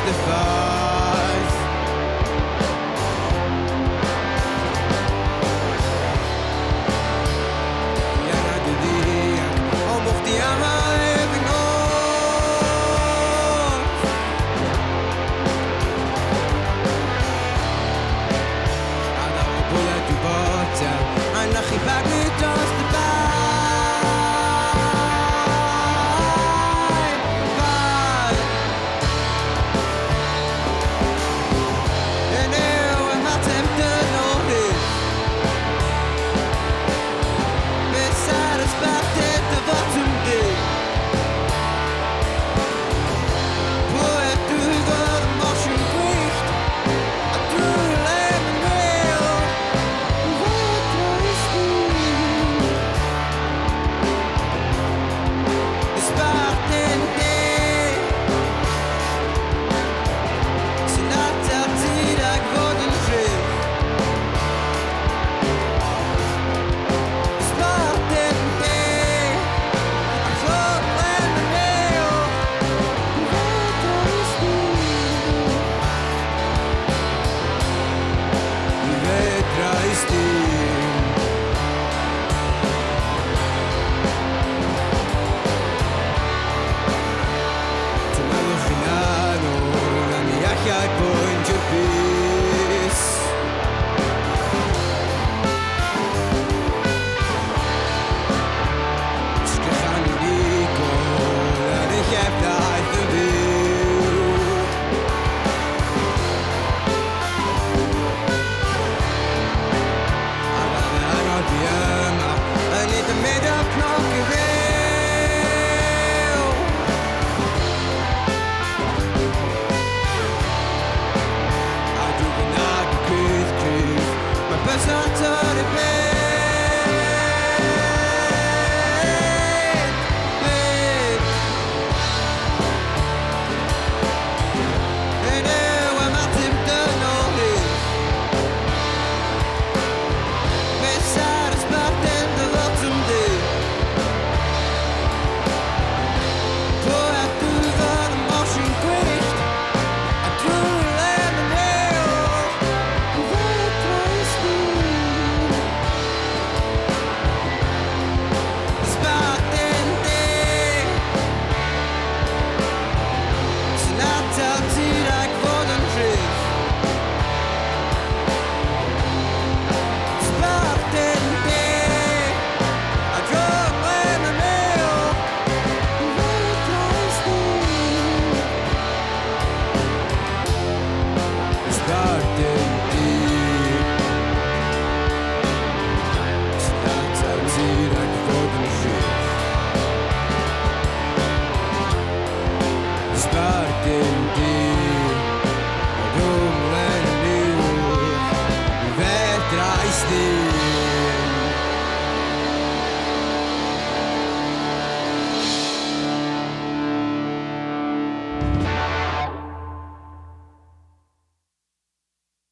dy ffordd. Dwi angen dy ddianc, ond bo' chdi am fy ngorff. A ddaw y bwled i'w botel, a na chi baglu dros dy bai. Bai. Yn yw ymateb dynol rhydd. Beth ar ysbartedd dy fotwm di? Pwy ydw i fod yn mosiwn gwyllt? A drwy lemon wil, fedra i sbin. Ysbartyn di sy'n atal ti rhag fod yn rhydd. Ysbartyn di, a chlwb lemon wil, fedra i sbin. Mi fedra i sbin. Tawelwch yn anodd, a mi allai pwyntio'r bys. Sgrychan unigol yn ei chefnaeth yn fyw. A fel anod fi yma, yn ei dymud y cnoc i fyw. A drwy fy nag y cryf cryf, mae bysa'n torri byd, byd. Yn yw ymateb dynol rhydd. Beth ar ysbartyn dy fotwm di? Pwy ydw i fod yn mosiwn gwyllt? A drwy lemon wil, fedra i sbin. Ysbartyn di sy'n atal ti rhag fod yn rhydd. Ysbartyn di, a drwy lemon wil, fedra i sbin. Ysbartyn di sy'n atal ti rhag fod yn rhydd. Ysbartyn di, a rhwng len uwch, mi fedra i sbin.